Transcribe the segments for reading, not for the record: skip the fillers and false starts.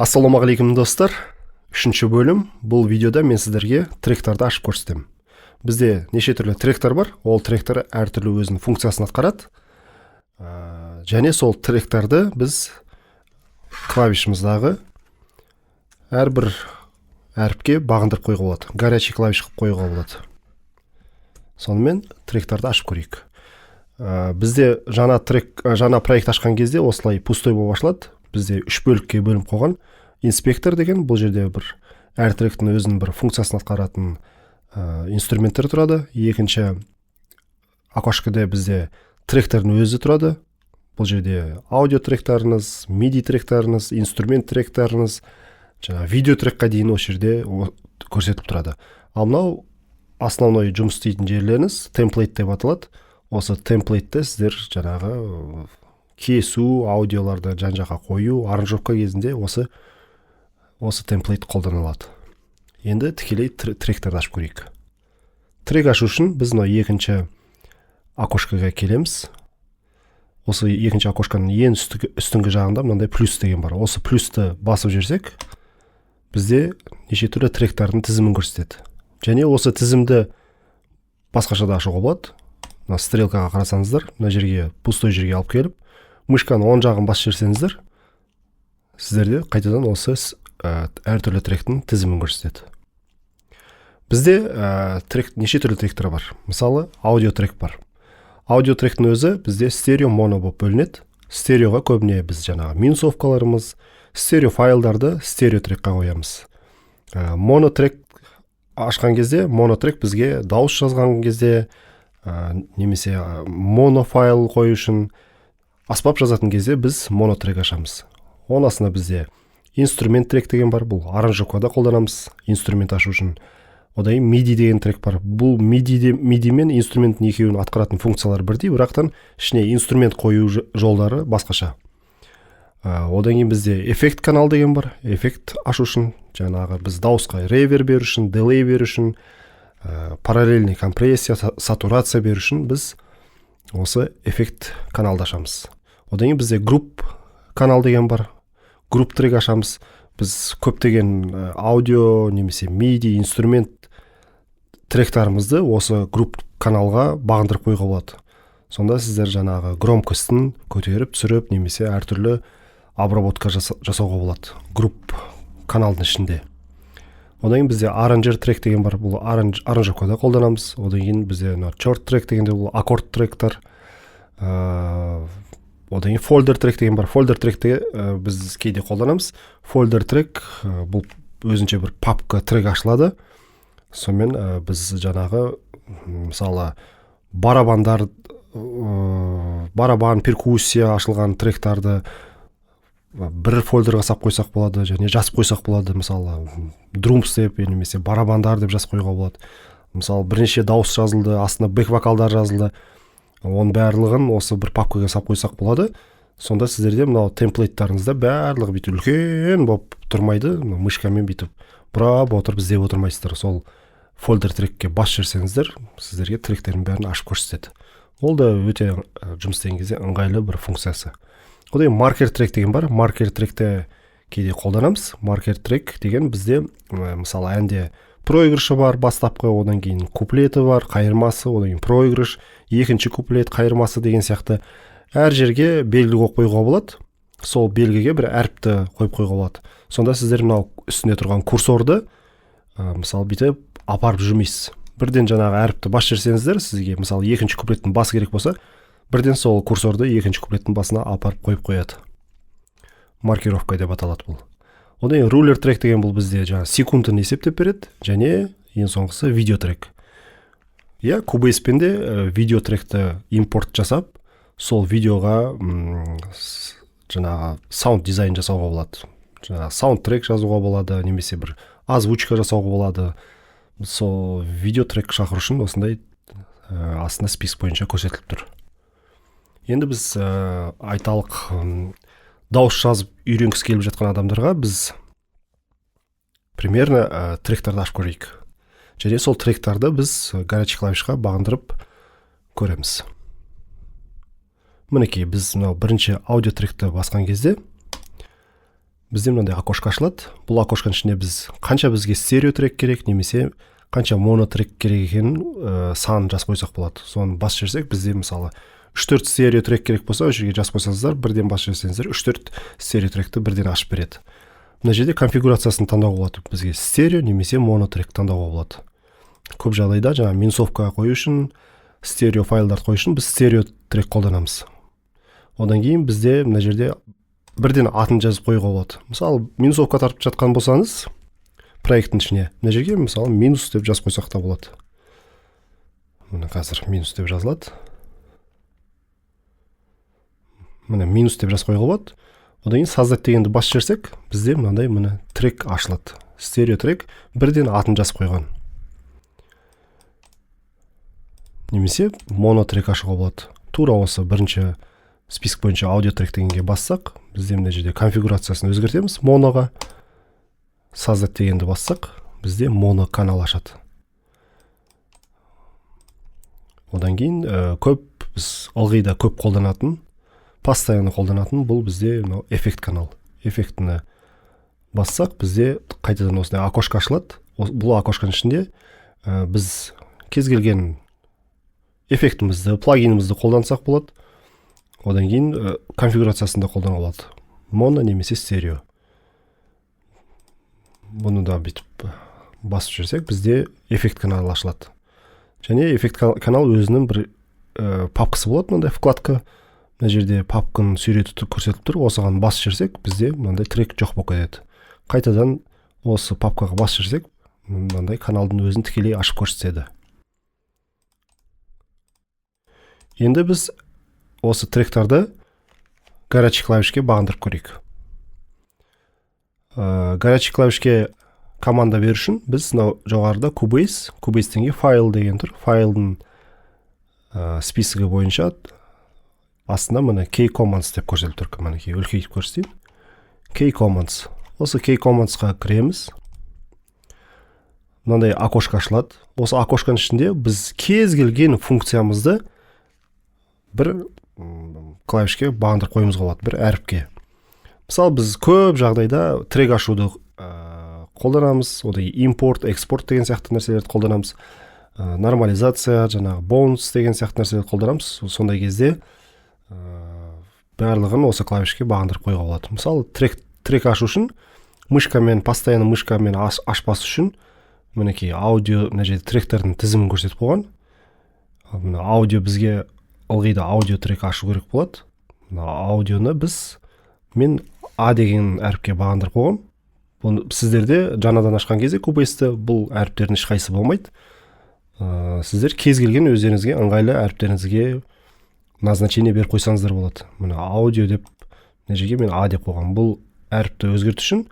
Ассалаумағалейкум, достар! Үшінші бөлім. Бұл видеода мен сіздерге тректарды ашып көрсетемін. Бізде неше түрлі тректар бар. Ол тректар әртүрлі өзінің функциясын атқарады. Және сол тректарды біз клавишіміздағы әрбір әріпке бағындырып қоюға болады, горячий клавиш қылып қоюға болады. Сонымен, тректарды ашып көрейік. Бізде жаңа трек, жаңа проект ашқан кезде осылай пустой болып ашылады. Бізде үш бөлікке бөлініп қойған. Инспектор деген, бұл жерде бір әр тректің өзінің бір функциясын атқаратын инструменттер тұрады. Екінші окошкада бізде тректердің өзі тұрады. Бұл жерде аудио тректарыңыз, миди тректарыңыз, инструмент тректарыңыз, жаңағы видео трекқа дейін осы жерде көрсетіліп тұрады. Ал мынау основной жұмыс істейтін жерлеріңіз template деп аталады. Осы template те сіздер жаңағы кесу, аудиоларды жан жаққа қою, аранжировка кезінде осы template қолданылады. Енді тікелей тректерді ашып көрейік. Трек ашу үшін біз мынау екінші окошкаға келеміз. Осы екінші окошканың ең үстіңгі жағында мынандай плюс деген бар. Осы плюсті басып жіберсек, бізде неше түрлі тректардың тізімін көрсетеді. Және осы тізімді басқаша да ашуға болады. Мына стрелкаға қарасаңыздар, мына жерге, пустой жерге алып келіп, мышканың оң жағын басып жіберсеңіздер, сіздерде қайтадан осы әртүрлі тректің тізімін көрсетеді. Бізде трек, неше түрлі тректер бар. Мысалы, аудио трек бар. Аудио тректің өзі бізде стерео, моно болып бөлінеді. Стереоға көбіне біз жаңағы минусовкаларымыз, стерео файлдарды стерео трекқа қоямыз. Моно трек ашқан кезде, моно трек бізге дауыс жазған кезде немесе моно файл қою үшін, аспап жазатын кезде біз моно трек ашамыз. Оның астында бізде инструмент трек деген бар. Бұл аранжировкада қолданамыз инструмент ашу үшін. Одан кейін миди деген трек бар. Бұл мидиде, миди мен инструменттің екеуінің атқаратын функциялары бірдей, бірақтан ішіне инструмент қою жолдары басқаша. Одан кейін бізде эффект канал деген бар. Эффект ашу үшін, жаңағы біз дауысқа ревер беру үшін, дилей беру үшін, параллельный компрессия, сатурация беру үшін біз осы эффект каналды ашамыз. Одан кейін бізде group канал деген бар. Group трек ашамыз. Біз көптеген аудио немесе миди, инструмент тректарымызды осы group каналға бағындырып қоюға болады. Сонда сіздер жаңағы громкостін көтеріп, түсіріп немесе әртүрлі обработка жасауға болады group каналдың ішінде. Одан кейін бізде arranger трек деген бар. Бұл аранжировкада қолданамыз. Одан кейін бізде мына chord трек дегенде, бұл аккорд тректар. Одан кейін folder трек деген бар. Folder тректі біз кейде қолданамыз. Folder трек бұл өзінше бір папка трек ашылады. Сонымен біз жаңағы мысалы, барабандар, барабан, перкуссия ашылған тректарды бір фолдерға салып қойсақ болады және жазып қойсақ болады. Мысалы, drums деп немесе барабандар деп жазып қоюға болады. Мысалы, бірнеше дауыс жазылды, астына бэк вокалдар жазылды, оның барлығын осы бір папкаға салып қойсақ болады. Сонда сіздерде мынау template тарыңызда барлығы бүйтіп үлкен болып тұрмайды. Мына мышкамен бүйтіп бұрап отырып іздеп отырмайсыздар. Сол folder трекке басып жіберсеңіздер, сіздерге тректердің бәрін ашып көрсетеді. Ол да өте жұмыс істеген кезде ыңғайлы бір функциясы. Одан кейін маркер трек деген бар. Маркер тректі кейде қолданамыз. Маркер трек деген бізде мысалы, әнде проигрышы бар бастапқы, одан кейін куплеті бар, қайырмасы, одан кейін проигрыш, екінші куплет, қайырмасы деген сияқты әр жерге белгі қойып қоюға болады. Сол белгіге бір әріпті қойып қоюға болады. Сонда сіздер мынау үстінде тұрған курсорды мысалы, бүйтіп апарып жүрмейсіз. Бірден жаңағы әріпті басып жіберсеңіздер, сізге, мысалы, екінші куплеттің басы керек болса, бірден сол курсорды екінші куплеттің басына апарып қойып қояды. Маркировка деп аталады бұл. Одан кейін рулер трек деген, бұл бізде жаңағы секундын есептеп береді. Және ең соңғысы видео трек. Иә, Cubase де видео тректі импорт жасап, сол видеоға жаңағы саунд дизайн жасауға болады, жаңағы саунд трек жазуға болады немесе бір озвучка жасауға болады. Сол видео трек шақыру үшін осындай астында список бойынша көрсетіліп тұр. Енді біз айталық, дауыс жазып үйренгісі келіп жатқан адамдарға біз примерно тректарды ашып көрейік және сол тректарды біз горячий клавишқа бағындырып көреміз. Мінекей, біз мынау бірінші аудио тректі басқан кезде Бізде мынандай окошко ашылады. Бұл окошканың ішінде біз қанша бізге стерео трек керек немесе қанша моно трек керек екенін санын жазып қойсақ болады. Соны басып жіберсек, бізде мысалы 3-4 стерео трек керек болса, осы жерге жазып қойсаңыздар, бірден басып жіберсеңіздер, 3-4 стерео тректі бірден ашып береді. Мына жерде конфигурациясын таңдауға болады. Бізге стерео немесе моно трек таңдауға болады. Көп жағдайда жаңа минусовка қою үшін, стерео файлдарды қою үшін біз стерео трек қолданамыз. Одан кейін бізде мына жерде бірден атын жазып қоюға болады. Мысалы, минусовка тартып жатқан болсаңыз, проекттің ішіне мына жерге мысалы минус деп жазып қойсақ та болады. Міне қазір минус деп жазылады. Міне минус деп жазып қоюға болады. Одан кейін создать дегенді басып жіберсек, бізде мынандай міне трек ашылады. Стерео трек бірден атын жазып қойған. Немесе моно трек ашуға болады. Тура осы бірінші список бойынша аудио трек дегенге бассақ, бізде мына жерде конфигурациясын өзгертеміз моноға. Создать дегенді бассақ, бізде моно канал ашады. Одан кейін көп біз ылғи да көп қолданатын, постоянно қолданатын бұл бізде мынау эффект канал. Эффектіні бассақ, бізде қайтадан осындай окошко ашылады. Бұл окошканың ішінде біз кез келген эффектімізді, плагинімізді қолдансақ болады. Одан кейін конфигурациясын да қолдануға болады. Моно немесе стерео. Бұны да бүйтіп басып жіберсек, бізде эффект каналы ашылады. Және эффект канал өзінің бір папкасы болады, мынандай вкладка. Мына жерде папканың суреті көрсетіліп тұр. Осыған басып жіберсек, бізде мынандай трек жоқ болып кетеді. Қайтадан осы папкаға басып жіберсек, мынандай каналдың өзін тікелей ашып көрсетеді. Енді біз осы тректарды горячий клавишке бағындырып көрейік. Горячий клавишке команда беру үшін біз мынау жоғарыда Cubase, Cubase-тен кейін файл деген тұр. Файлдың списогі бойынша астында міне Key Commands деп көрсетіліп тұр. Мінекей үлкейтіп көрсетейін. Key Commands. Осы Key Commands-қа кіреміз. Мынандай окошко ашылады. Осы окошканың ішінде біз кез келген функциямызды бір клавишке бағындырып қоюымызға болады, бір әріпке. Мысалы, біз көп жағдайда трек ашуды қолданамыз, одан кейін импорт, экспорт деген сияқты нәрселерді қолданамыз. Нормализация, жаңағы бонус деген сияқты нәрселерді қолданамыз. Сондай кезде барлығын осы клавишке бағындырып қоюға болады. Мысалы, трек ашу үшін мышкамен, постоянно мышкамен ашпас үшін мінекей аудио мына жерде тректердің тізімін көрсетіп қойған. Мына аудио бізге ылғи да аудио трек ашу керек болады. Мына аудионы мен А деген әріпке бағындырып қойғанмын. Бұны сіздерде жаңадан ашқан кезде Cubase-ті бұл әріптердің ешқайсысы болмайды. Сіздер кез келген өздеріңізге ыңғайлы әріптеріңізге назначение беріп қойсаңыздар болады. Мына аудио деп мына жерге мен А деп қойғанмын. Бұл әріпті өзгерту үшін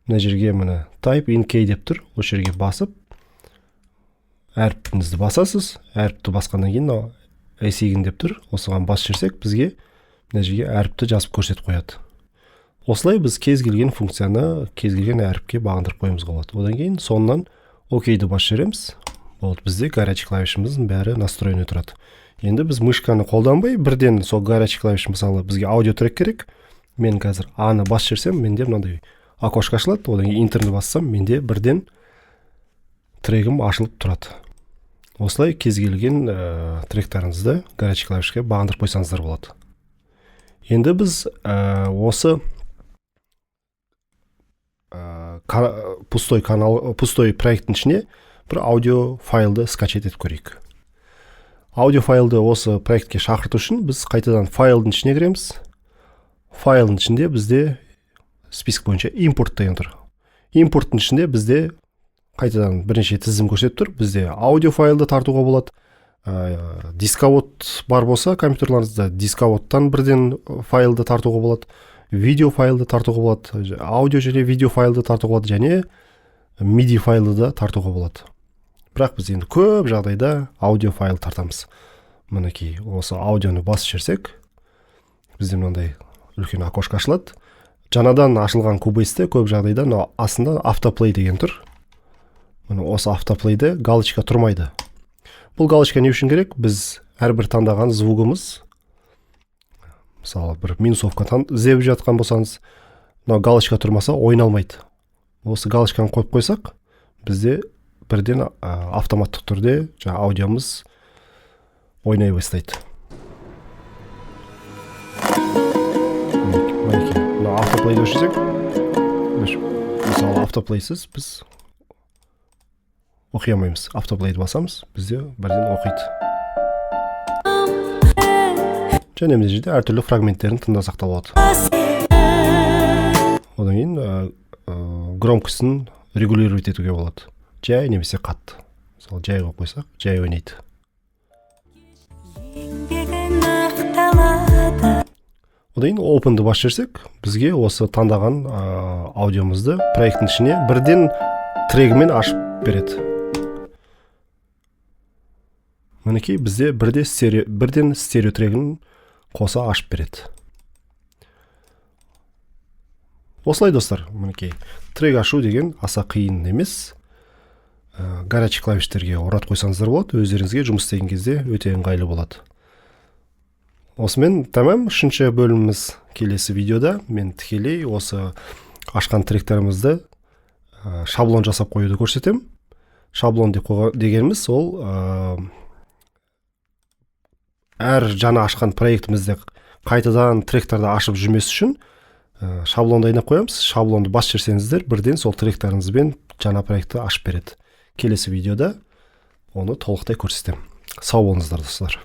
мына жерге міне type in key деп тұр. Осы жерге басып әріпіңізді басасыз. Әріпті басқаннан кейін мынау эсигін деп тұр. Осыған басып жіберсек, бізге мына жерге әріпті жазып көрсетіп қояды. Осылай біз кез келген функцияны кез келген әріпке бағындырып қоюымызға болады. Одан кейін соңынан окейді басып жібереміз. Болды, бізде горячий клавишіміздің бәрі настроенный тұрады. Енді біз мышканы қолданбай бірден сол горячий клавиш, мысалы, бізге аудио трек керек. Мен қазір А-ны басып жіберсем, менде мынандай окошко ашылады. Одан кейін интерні бассам, менде бірден трегім ашылып тұрады. Осылай кез келген тректарыңызды горячий клавишке бағындырып қойсаңыздар болады. Енді біз осы пустой канал, пустой проекттің ішіне бір аудио файлды скачать етіп көрейік. Аудио файлды осы проектке шақырту үшін біз қайтадан файлдың ішіне кіреміз. Файлдың ішінде бізде список бойынша импорт деген тұр. Импорттың ішінде бізде қайтадан бірнеше тізім көрсетіп тұр. Бізде аудио файлды тартуға болады. Дисковод бар болса компьютерларыңызда дисководтан бірден файлды тартуға болады. Видео файлды тартуға болады. Аудио және видео файлды тартуға болады және MIDI файлды да тартуға болады. Бірақ біз енді көп жағдайда аудио файл тартамыз. Мінекей осы аудионы басып жіберсек, бізде мынандай үлкен окошко ашылады. Жаңадан ашылған Cubase-те көп жағдайда мынау астында автоплей деген тұр. Міне осы автоплейде галочка тұрмайды. Бұл галочка не үшін керек? Біз әрбір таңдаған звугымыз, мысалы, бір минусовка іздеп жатқан болсаңыз, Мынау галочка тұрмаса ойналмайды. Осы галочканы қойып қойсақ, бізде бірден автоматтық түрде жаңа аудиомыз ойнай бастайды. Мінекей, мына автоплейді өшірсек, мысалы автоплейсіз біз оқи алмаймыз. Автоплейді басамыз, бізде бірден оқиды. Және мына жерде әртүрлі фрагменттерін тыңдасақ та болады. Одан кейін громкостін регулировать етуге болады. Жай немесе қатты. Мысалы жай қойып қойсақ, жай ойнайды. Еңбегің ақталады. Одан кейін Open'ды басып жіберсек, бізге осы таңдаған аудиомызды проекттің ішіне бірден трегімен ашып береді. Мінекей, бізде бірден стерео трегін қоса ашып береді. Осылай, достар, мінекей, трек ашу деген аса қиын емес. Горячий клавиштерге орнатып қойсаңыздар болады, өздеріңізге жұмыс істеген кезде өте ыңғайлы болады. Осымен тәмам үшінші бөліміміз. Келесі видеода мен тікелей осы ашқан тректерімізді шаблон жасап қоюды көрсетемін. Шаблон деп дегеніміз ол, әр жаңа ашқан проектімізде қайтадан тректерді ашып жүрмес үшін, шаблон дайындап қоямыз. Шаблонды басып жіберсеңіздер, бірден сол тректеріңізбен жаңа проектті ашып береді. Келесі видеода оны толықтай көрсетемін. Сау болыңыздар, достар.